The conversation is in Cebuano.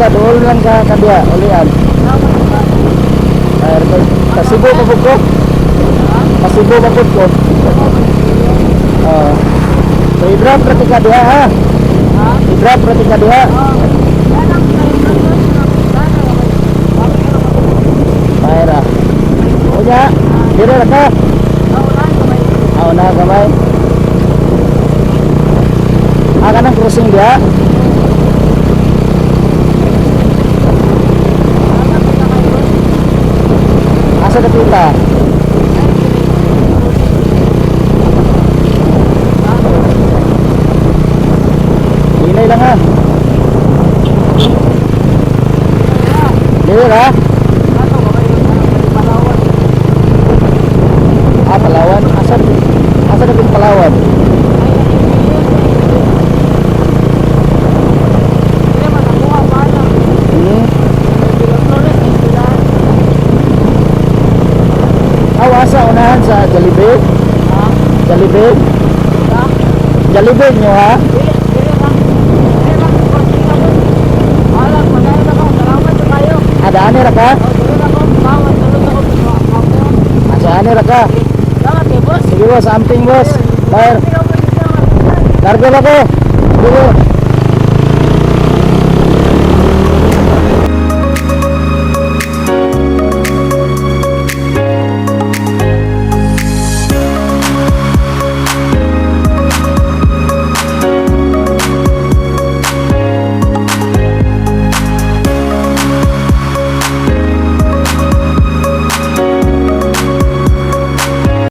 Basta dool lang ka kadiya, ulian. Ay, kay Kasibo pa pud ko. Kasibo pa pud ko. So i-drop ra ka diha ha. I-drop ra ka diha. Ay ra. Unya, dire ra ka. Aw na gamay. Ah, kanang crossing diha. Asa ka tita? Hinay lang ha. Dire ra. Ah, Palawan. Asa asa ka Palawan? Aw, asa unahan sa Jollibee? Jollibee? Jollibee nyo ha? Ah, daan ra ka? Asa ani ra ka? Sige boss, amping boss. Fire. Largo ba ko? Sige.